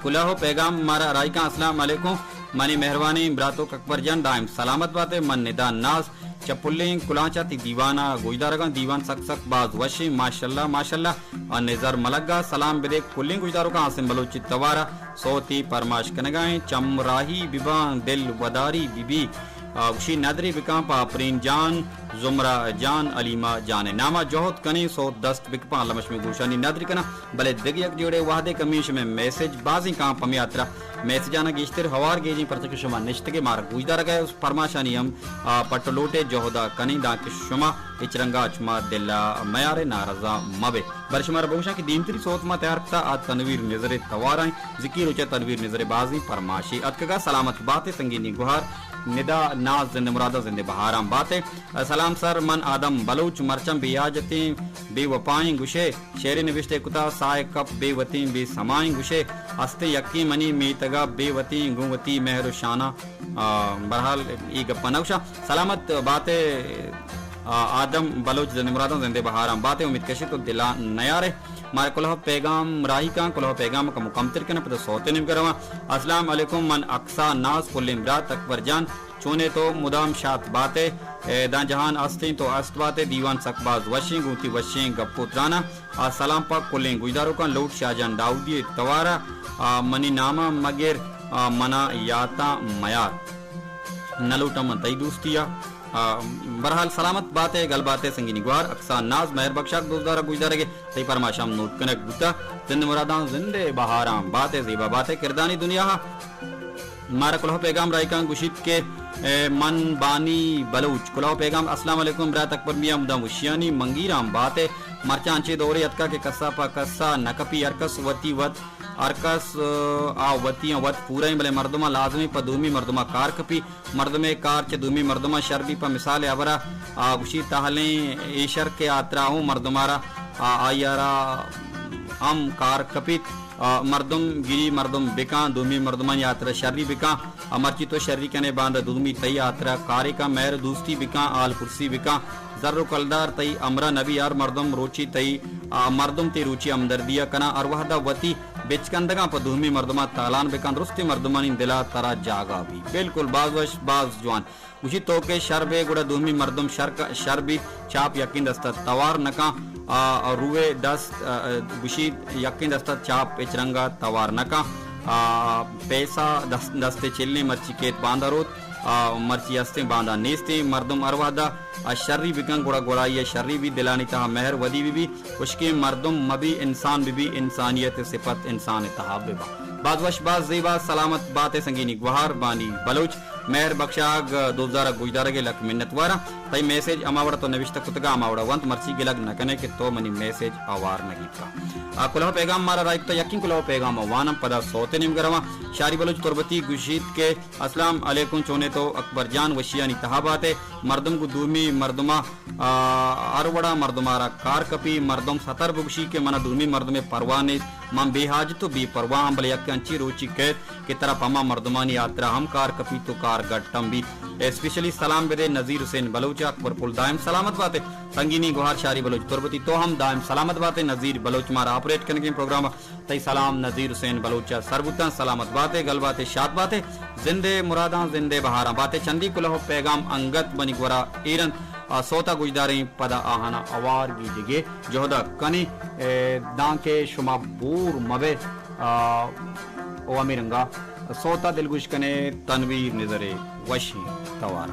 کلوہ و پیغام مارا رائیکاں، السلام علیکم، منی مہروانیں براتوک اکبر جان، دائم سلامت باتے، من ندا ناز چہ پلیں کلانچا تی دیوانا گوشدارگاں، دیوان سک سک باز وشیں، ماشاءاللہ، ماشاءاللہ۔ آ نظر ملگا سلام بدے کلیں گوشداروکاں، عاصم بلوچ توارا سوتی پرماش کنگائیں، چم راہی بباں دل وداری ببی، آ، گوشی ندری بکاں پہ آپرین جان، زمرہ جان، علیمہ جان ءِ ناما جہد کنیں، سوت دست بکپاں، الم شمے گوشانی ندر کناں، بلے دگہ یک جوڑے وہدے کمی شمے میسج بازیں کاں، پمے ہاترا میسجانا گیشتر ہوار گیجیں، پرچہ کہ شما نشتگے مارا گوشدارگا، پرماشانی ہم، آ، پٹ و لوٹے جہدا کنیں، دانکہ شما ہچ رنگا چما دلا میارے، ناراضا مبے۔ بلے شمارا بگوشاں کہ دیمتری سوت ما تیار کتا، آ تنویر نظر ءِ توارائیں، زکی روچا تنویر نظر ءِ بازیں پرماشے اتکگا، سلامت باتے، سنگینی گوہار، ندا ناز، زند مراداں، زند بہاراں باتے۔ سلام سر، من آدم بلوچ، مرچاں بے حاجتیں، بے وپائیں گوشے، شعرے نبشتہ کتا، ساہ کپ بے وتیں، بے سمائیں گوشے، ہستیں یکیں منی میتگا بے وتیں، گوں وتی مہر و شاناں، آ، بہرحال اے گپاں نہ گوشاں۔ سلامت باتے، آ، آدم بلوچ، زند مراداں، زند بہاراں باتے، امید کشے تو دلا نیارے۔ مارا کلوہ پیغام راہی کاں، کلوہ پیغام کمو کمتر کناں، پدا سوتے نیمگا رواں۔ السلام علیکم، من اقصی ناز، پلیں برات اکبر جان، چونے تو مدام شات باتے، اے، داں جہان استیں تو است باتے، دیوان سک باز وشیں، گوں تی وشیں گپ و تراناں۔ آ سلام پہ کلیں گوشداروکاں، لوٹ شاہ جان داؤدی ءِ توارا، آ، منی ناما مگر، آ، منا یاتاں میار۔ نہ لوٹاں من تئی دوستی ءَ۔ آ، بہرحال سلامت باتے، گل باتے، سنگینی گوہار، اقصی ناز، مہر بخشاک دوستدار ءَ گوشدارگ ءَ تئی پرماش ہم نوٹ کنگ بوتہ۔ زند مراداں، زند بہاراں باتے، زیبا باتے کردانی دنیا ءَ۔ مارا کلوہ پیغام رائیکاں گوشیت کہ، اے، من بانی بلوچ۔ کلوہ پیغام، السلام علیکم برات اکبر میاں، مدام وشیانی منگیراں باتے۔ مرچاں انچیں دورے اتکا کہ کسا پہ کسا نہ کپی، ہر کس وتی وت ہر کس، آ، آ وتی آ وت پورا ایں، بلے مردماں لازمی پہ دومی مردماں کار کپی۔ مردمے کار چہ دومی مردماں شر بی۔ پہ مثال ہبرا، آ، گوشی تہلیں اے شر کہ آترا ہوں مردمارا، آ، آئی آرا ہم کار کپیت۔ آ، مردم گری مردم بکاں، دومی مردمانی آترا شری بکاں۔ آ، مرچی تو شری کنے باندا دومی تئی آترا کارے کاں، مہر دوستی بکاں، آل پرسی بکاں۔ زر و کلدار تئی ہمراہ نبی، ہر مردم روچی تئی، آ، مردم تئی روچی ہمدردیا کناں۔ ہر وہدا وتی بچکندگاں پہ دومی مردماں تالان بکن، درستیں مردمانی دلا ترا جاگہ بی۔ بالکل، باز وش، باز جوان۔ گوشی تو کہ شر بے گڑا دومی مردم شر ک-، شر بیت، چاپ یکیں دستا توار نکاں، آ، آ، روئے دست، آ، آ، گوشی یکیں دستا چاپ ہچ رنگا توار نکاں، آ، پیسہ دست، دست چلیں مرچی کیت باندا روت، آ، مرچی ہستیں باندا نیستیں، مردم ہر وہدا آ شری بکن گڑا گڑائی ء شری بی، دلانی تہا مہر ودی بی بی، ہشکیں مردم مبی، انسان بی بی، انسانیت ء صفت انسان ء تہا ببا۔ باز وش، باز زیبا، سلامت بات ء سنگینی گوہار بانی بلوچ۔ مہر بخشاگ دوزار ء گوشدارگ ء لک منت واراں۔ تئی میسج ہما وڑا تو نوشتہ کتگا ہما وڑا ونت، مرچی گلگ نہ کنے کہ تو منی میسج اوار نہ گیپتا۔ آ کلہو پیغام مارا راہ کتا، یکیں کلہو پیغام ء وانم پدا سوت ء نیمگا رواں۔ شاری بلوچ تربتی گوشیت کہ السلام علیکم، چونے تو اکبر جان؟ وشیانی تہا باتے۔ مردم گوں دومی مردما، آ، ہر وڑا مردمارا کار کپی۔ مردم ستر بگوشی کہ منا دومی مردمے پرواہ نیست، من بے حاجت و بے پرواہ ہم، بلے یک انچی روچی کیت کہ ترا پما مردمانی ہاترا ہم کار کپی تو کار گٹ ہم بی۔ اسپیشلی سلام بدے نذیر حسین بلوچ، اکبر پل دائم سلامت باتے۔ سنگینی گوہار شاری بلوچ تربتی تو ہم دائم سلامت باتے۔ نذیر بلوچ مارا آپریٹ کنگیں پروگرام تئی سلام نذیر حسین بلوچ ء سر بوتاں۔ سلامت باتے، گل باتے، شاد باتے، زندے مراداں، زندے بہاراں باتے۔ چندی کلہو پیغام انگت منی گورا ایر انت، آ، سوتا گوشداریں پدا آہانا اوار گیجگے جہدا کنیں، اے، دانکہ شما بور مبے، آ، او ہمے رنگا سوتا دلگوش کنے تنویر نظرے وشیں توار۔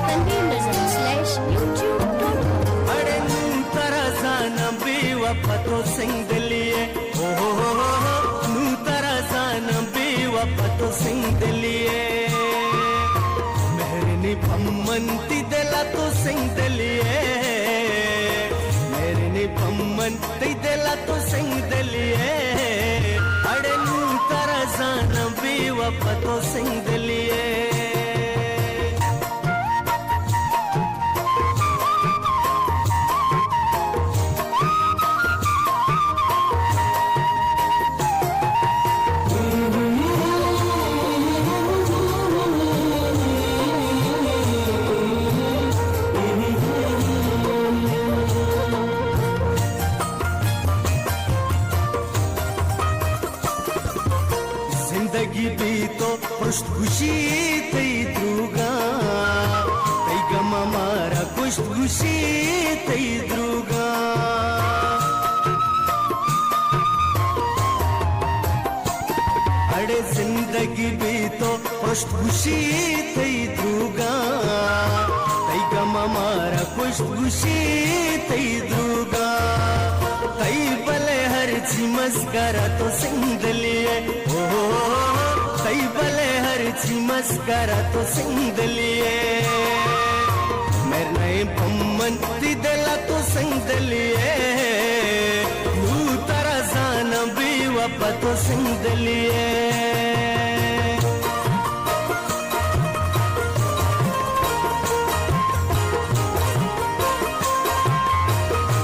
تنویر نظر سلیش یوٹیوب ڈاٹ کام۔ اڑے نوں ترا زاناں بے وفا تو سنگ دلی ئے۔ ہو ہو ہو ہو ہو۔ نوں ترا زاناں بے وفا تو سنگ دلی ئے۔ مہر نی پمن تئی دل ءَ تو سنگ دلی ئے۔ مہر نی پمن تئی دل ءَ تو سنگ دلی ئے۔ اڑے نوں ترا زاناں بے وفا تو سنگ دلی ئے۔ زندگی بی تو پرشت گوشی تئی دروگاں، تئی گم مارا کشت گوشی تئی دروگاں۔ اڑے زندگی بی تو پرشت گوشی تئی دروگاں، تئی گم مارا کشت گوشی تئی دروگاں۔ تئی بلے ہرچی مسکرا تو سنگ دلی ئے، او، تئی بلے ہرچی مسکرا تو سنگ دلی ئے۔ مہر نئیں پمن تئی دل ءَ تو سنگ دلی ئے۔ نوں ترا زاناں بے وفا تو سنگ دلی ئے۔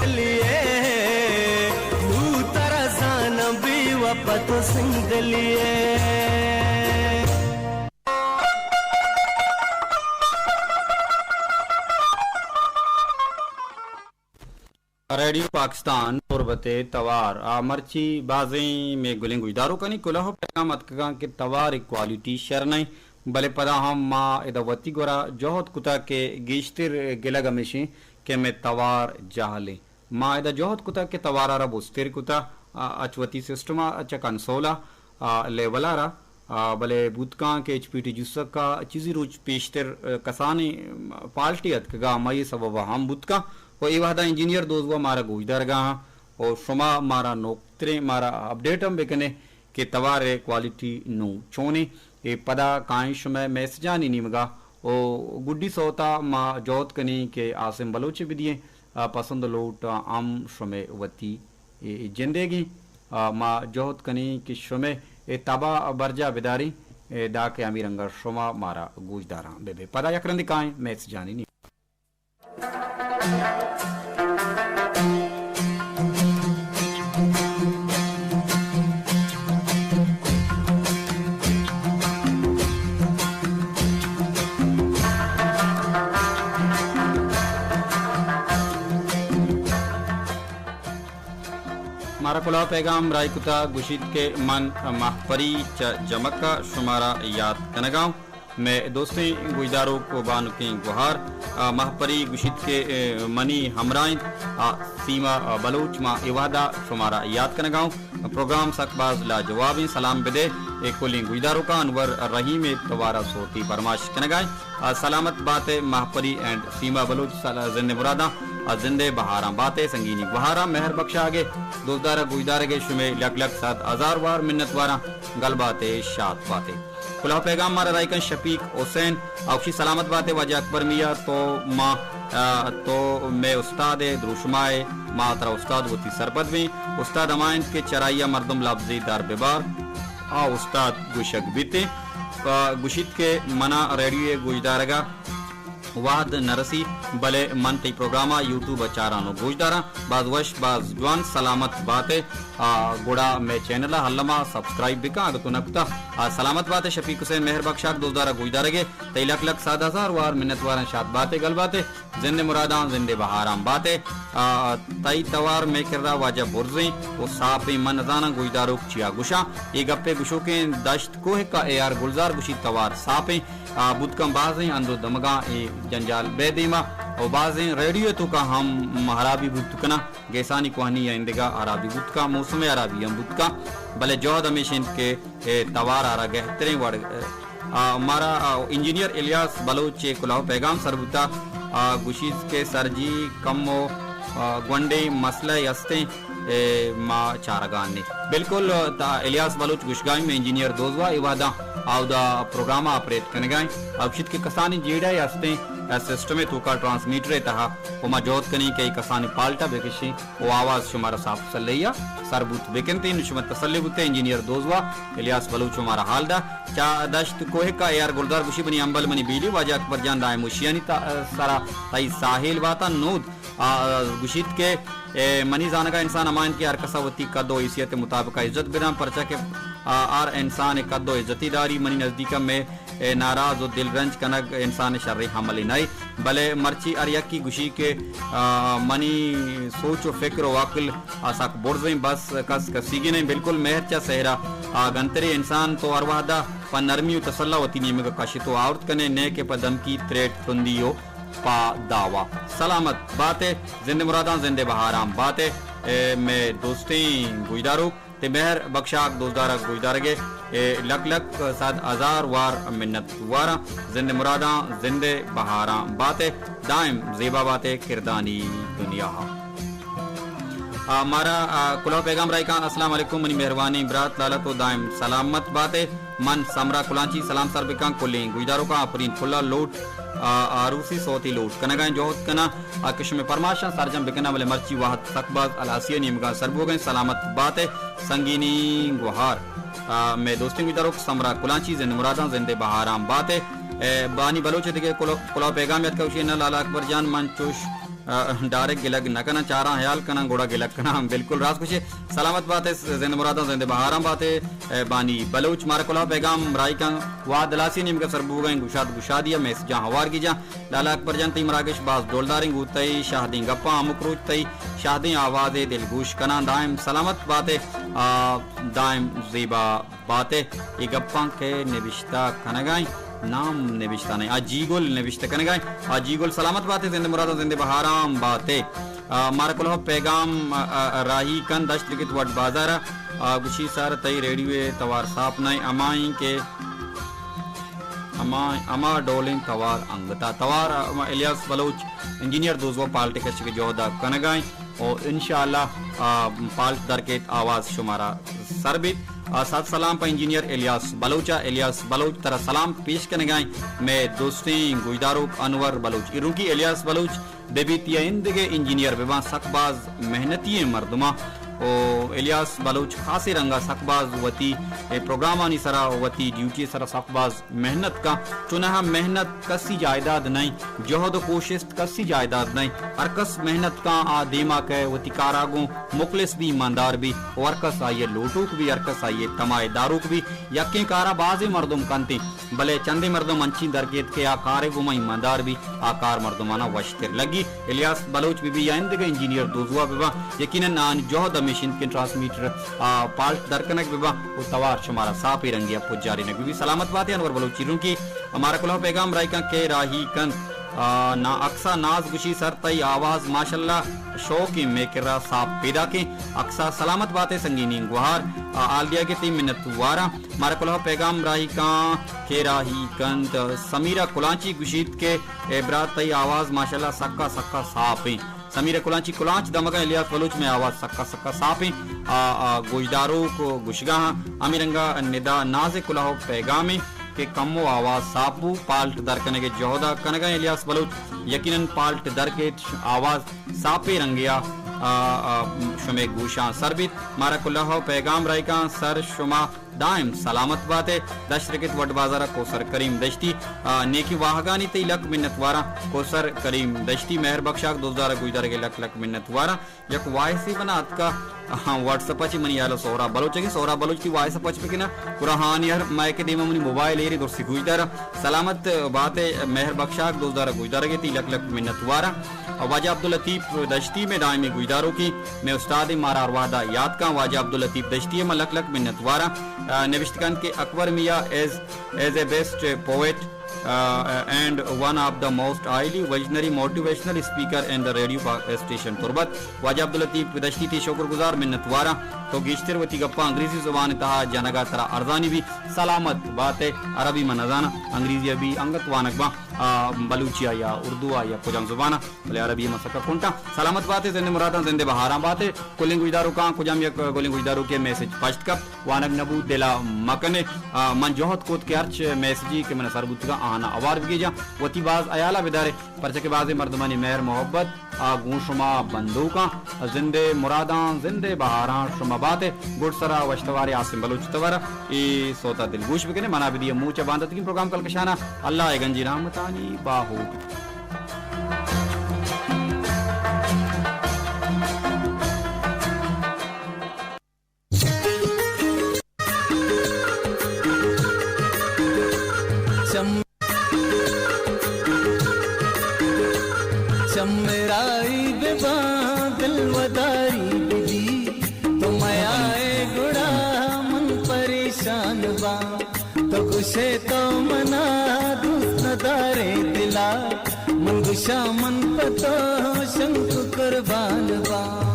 دلی ئے، نوں ترا زاناں بے وفا تو سنگ دلی ئے۔ ریڈیو پاکستان، تربت ءِ توار ءَ مرچی بازیں مئے گلیں گوشداروکانی کلوہ ءُ پیغام اتکگاں کہ توار ءِ کوالٹی شر نہ اِنت، بلے پدا ہم ما ادا وتی گورا جہد کتگ کہ گیشتر گلگ ہمیش انت کہ مئے توار جہل انت۔ ما ادا جہد کتگ کہ توار ء را بزتر کتگ، آ، اچ وتی سسٹم ء چہ کنسول ء، آ، لیول ء را، آ، بلے بوت کن کہ ایچ پی ٹی جسک ء چیزی روچ پیشتر، آ، کسانیں، آ، پالٹی اتکگ ء ہمائی سبب ء ہم بوت کن۔ و اے وہد ء انجینئر دوزواہ مارا گوشدارگ ء انت و شما مارا نوکتریں مارا اپڈیٹ ہم بکن ئے کہ توار ء کوالٹی نوں چون انت۔ اے پدا کائیں شمئے میسجانی نیمگا و گڈی سوتا ما جہد کنیں کہ عاصم بلوچ ء بدییں، آ، پسند لوٹ ہم شمئے وتی اے جندیگیں، آ، ما جہد کنیں کہ شمئے اے تبا برجا بداریں، اے داکہ ہمے رنگا شما مارا گوشداراں بہ بے۔ پدا یک رندے کائیں میسجانی نیمگا۔ مارا کلوہ پیغام راہی کتگ، گوشیت کہ من ماہپری چہ جمک ء شمارا یات کنگاؤں۔ مئے دوستیں گوشداروک و بانکیں گوہار، آ، ماہپری گوشیت کہ، اے، منی ہمراہ انت، آ، سیما، آ، بلوچ، ما اے وہدا شمارا یات کنگاؤں۔ پروگرام سک باز لاجواب انت، سلام بدے اے کلیں گوشداروکاں۔ انور رحیم اے توارا صوتی پرماش کنگائیں۔ آ، سلامت باتے ماہپری اینڈ سیما بلوچ، سل-، زندے مراداں، آ، زندے بہاراں باتے سنگینی گوہاراں۔ مہر بخشاگے دوستدارا گوشدارگے شمے لک لک صد ہزار وار منت واراں۔ گل باتے شات باتے۔ کلوہ پیغام مارا راہی کن شفیق حسین، آ، گوشی سلامت باتے واجہ اکبر میاں، تو ما، آ، تو مئے استاد ئے، دروشمائے، ما ترا استاد وتی سرپد بیں۔ استاد ہما انت کہ چرائی ء مردم لبزے در ببار، آ استاد گوشگ بیت۔ آ، گوشیت کہ منا ریڈیو ء گوشدارگ ء وہد نہ رسی، بلے من تئی پروگرام ء یوٹیوب ء چاراں و گوشداراں۔ باز وش، باز جوان، سلامت بات ئے۔ آ، گڑا مئے چینل ء الما سبسکرائب بکن اگہ تو نہ کتہ۔ آ، سلامت بات ئے شفیق حسین مہر بخشاک دوستدار ء گوشدارگ ئے۔ تئی لک لک صد ہزار وار منت واراں، شات بات ئے، گل بات ئے۔ زندے مراداں، زندے بہاراں بات ئے۔ آ، تئی توار مئے کرا واجہ برزیں و ساپیں، من نزاناں گوشداروک چیا گوشاں۔ اے گپے گوشوکیں دشت کوہک ء اے آر گلزار گوشی توار ساپیں۔ آ، بوت کن بازیں اندو دمگاں اے جنجال بے دیما و بازیں ریڈیو ء توکا ہم ہرابی بوت کناں، گیسانی کوہنی یا اندگا ہرابی بوت کن، موسم ء ہرابی ہم بوت کن، بلے جہد ہمیش انت کہ اے توار آرا گہتریں وڑ، آ، مارا، آ، انجینئر الیاس بلوچ ء کلوہ پیغام سر بوتا، آ، گوشیت کہ سر جی کمو، آ، گونڈیں مسئلہ استیں۔ اے، ما چارگان نے۔ بالکل، تا الیاس بلوچ گوشگائیں، میں انجینئر دوزوا اے وہداں آودا پروگرام آپریٹ کنگائیں۔ آ گوشیت کہ کسانی جیڑہ استیں، اے سسٹم توکا ٹرانسمیٹر تہا، و ما جہد کنیں کہ اے کسانی پالٹا بکشیں و آواز شمارا صاف سلیا سر بوت بکنتیں۔ نو شما تسلی بوتے، انجینئر دوزوا الیاس بلوچ ہمارا حال دا۔ چا دشت کوہکا اے آر گلدار گوشی بنی امبل منی بیلی واجہ اکبر جان دائم وشیانی تا-، سرا تئی ساحل باتا نود۔ آ، گوشیت کہ، اے، منی زانگا انسان ہما انت کہ ہر کسا وتی قد و حیثیت مطابقا عزت بدان، پرچا کہ، آ، ہر انسان قد و عزتی داری۔ منی نزدیکا مئے، اے، ناراض و دل رنج کنگ انسان شریں عملے نئے، بلے مرچی ہر یکی گوشی کہ، آ، منی سوچ و فکر و عقل آ سک برزیں، بس کس کسیگی نئے۔ بالکل مہر چا سہرا آ گنترے، انسان تو ہر وہدا پہ نرمی و تسلا وتی نیمگا کشت و آورت کنے، نئے کہ پہ دھمکی، تریٹ، تندی و پہ دعوا۔ سلامت بات ئے، زندے مراداں زندے بہاراں بات ئے، اے مئے دوستیں گوشداروک، تئی مہر بخشاک دوستدارک گوشدارگ ئے، اے لک لک صد ہزار وار منت واراں۔ زندے مراداں زندے بہاراں بات ئے، دائم زیبا بات ئے کردانی دنیا ہا۔ آ، مارا، آ، کلوہ پیغام رائکان، السلام علیکم، منی مہروانیں برات لالا تو دائم سلامت بات ئے۔ من سمرا کلانچی سلام سر بکاں کلیں گوشداروکاں، آپرین پھلا لوٹ، آ، آروسی سوتی لوٹ کنگائیں جہد کناں، آ، کہ شمے پرماشاں سرجم بکناں، بلے مرچی وہد سک باز ہلاسی ء نیمگاں سر بوگیں۔ سلامت بات ئے سنگینی گوہار۔ آ، مئے دوستیں گوشداروک سمرا کلانچی زند مراداں زندے بہاراں بات ئے۔ اے، بانی بلوچ دگہ کلو-، کلوہ پیغام یات کشی نہ لالا اکبر جان من چوش آ، ڈائریکٹ گلگ نہ کناں، چاراں ہیال کناں، گڑا گلگ کناں۔ بالکل راست گوشے، سلامت بات ئے، زند مراداں زند بہاراں بات ئے۔ اے، بانی بلوچ مارا کلوہ پیغام راہی کن، وہد ہلاسی نیمگا سر بوگا ایں، گشاد گشادی ء میسجاں ہوار گیجاں۔ لالا اکبر جان تئی مراگش باز ڈولداریں، گوں تئی شاہدیں گپاں ہمک روچ تئی شاہدیں آوازے دلگوش کناں۔ دائم سلامت بات ئے، آ، دائم زیبا بات ئے۔ اے گپاں کہ نبشتہ کنگائیں، نام نبشتہ نہ، آ جی گل نبشتہ کنگا۔ آ جی گل سلامت باتے، زند مراداں زند بہاراں باتے۔ آ، مارا کلہو پیغام، آ، آ، راہی کن دشت لکت وڈ بازارا۔ آ، گوشی سر تئی ریڈیو توار ساپ نہ، امائیں کہ اما، اما ڈولیں توار انگتا۔ توار، آ، الیاس بلوچ انجینئر دوزوہ پالٹ کشگ جہدا کنگائیں۔ او انشاءاللہ، آ، پالٹ درکیت آواز شمارا سر بیت۔ آ، صد سلام پہ انجینئر الیاس بلوچ ء۔ الیاس بلوچ ترا سلام پیش کنگائیں۔ مئے دوستیں گوشداروک انور بلوچ ایرونکی۔ الیاس بلوچ بہ بیت یا ایندگہ انجینئر بہ باں، سک باز محنتی ایں مردماں۔ او الیاس بلوچ خاصیں رنگا سک باز وتی اے پروگرامانی سرا، وتی ڈیوٹی سرا سک باز محنت کن۔ چوناہا محنت کسی جائیداد نئیں، جہد و کوشست کسی جائیداد نئیں۔ ہر کس محنت کن، آ دیما کئے، وتی کارا گوں مخلص بی، ایماندار بی، و ہر کس آئی ء لوٹوک بی، ہر کس آئی ء تمائے داروک بی۔ یکیں کارا بازیں مردم کنتیں، بلے چندیں مردم انچیں درکیت کہ آ کارے گوما ایماندار بی، آ کار مردمانا وشتر لگی۔ الیاس بلوچ بہ بی یا ایندگہ انجینئر دوزوہ بہ باں، یقیناً آنی جہد ہمیش انت کہ ٹرانسمیٹر، آ، پالٹ درکنگ بہ باں و توار شمارا ساپی رنگیا پجارینگ بہ بی۔ سلامت باتے انور بلوچ ایرونکی۔ ہمارا کلہو پیغام رائیکاں کہ راہی کنت۔ آ، نا، اکسا ناز گوشی سر تئی آواز ماشاءاللہ شوقیں، مئے کرا ساپ پیداکیں۔ اکسا سلامت باتے سنگینیں گوہار۔ آ، حال دیگے تئی منت واراں۔ مارا کلہو پیغام راہی کاں کہ راہی کنت۔ سمیرہ کلانچی گوشیت کہ اے برات تئی آواز ماشاءاللہ سکا سکا ساپیں۔ سمیرہ کلانچی کلانچ دمگاں الیاس بلوچ مئے آواز سکا سکا ساپیں۔ آ، آ، گوشداروک گوشگاہاں۔ ہمے رنگا ندا ناز کلہو پیغامیں کہ کمو آواز ساپ بو، پالٹ درکنگے جہدا کنگاں الیاس بلوچ۔ یقیناً پالٹ درکیت، آواز ساپیں رنگیا، آ، آ، شمئے گوشاں سر بیت۔ مارا کلہو پیغام رائیکاں سر شما دائم سلامت باتے۔ دشت رکت وڈ بازار کوسر کریم دشتی، آ، نیکی واہگانی تئی لک منت واراں۔ کوسر کریم دشتی مہر بخشاک دوزدار گوشدارگے لک لک منت واراں۔ یک وائسے منا اتکا، آہاں، واٹس اپ ء چہ منی ہیال سہراب بلوچ اگیں۔ سہراب بلوچ تی وائس ء پچ بکنا۔ قرآن یار مائک دیما منی موبائل ایری درسی گوشدار۔ سلامت باتے مہر بخشاک دوزدار گوشدارگے تی لک لک منت وارا۔ واجہ عبداللطیف دشتی میں دائمی گوشدارو کی میں استاد مارا ہر وہدا یاد کاں۔ واجہ عبداللطیف دشتی میں لک لک منت وارا۔ آ، نوشت کن کہ Akbar Mian as, as a best poet, آ، and one of the most highly visionary motivational speaker in the radio پا-، اسٹیشن تربت۔ واجہ عبداللطیف دشتی تی شکر گزار منت واراں۔ تو گیشتر وتی گپاں انگریزی زبان تہا جنگا ترا ارزانی بی۔ سلامت باتے۔ عربی من نزاناں، انگریزی ابھی انگت وانگ باں، آ، بلوچی آ یا اردو آ یا کجام زبان آ، بلے عربی من سکا کنٹاں۔ سلامت باتے، زند مراداں زند بہاراں باتے۔ کلیں گوشداروکاں کجام یک گلیں گوشداروکے میسج پشت کپت۔ وانگ نہ بوت، دلا مکنے۔ آ، من جہد کت کہ ہرچ میسجی کہ من سر بوتگا آہانا اوار بگیجاں۔ وتی باز حیالا بدارے، پرچہ کہ بازیں مردمانی مہر محبت آ گوں شما بندوکاں۔ زندے مراداں، زندے بہاراں شما باتے۔ گڈ سرا وشتوارے عاصم بلوچ تورا اے سوتا دلگوش بکنے۔ منا بدیے موچ باندتگیں پروگرام کلکشانا۔ اللہ اے گنجی رحمتانی باہوٹ۔ چم، چمرائی بباں دل وداری ببی، تو میائے گڑا من پریشان باں۔ تو گشے تو منا دوست ندارے دلا، من گشاں من پہ تو شنک قربان باں۔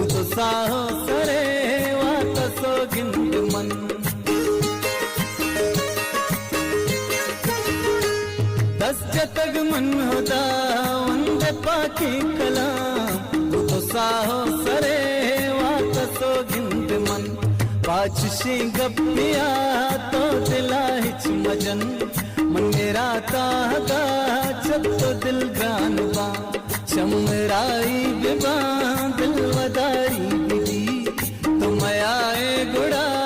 تو ساہو سرے وات سوگند من۔ دست جتگ من ہداوند پاکیں کلام، تو ساہو سرے وات سوگند من۔ پاچشیں گپیا تو دلا ہچ مجن، من میرا تاہگا چت تو دل گران باں۔ چمرائی بباں دل وداری ببی، تو میائے گڑا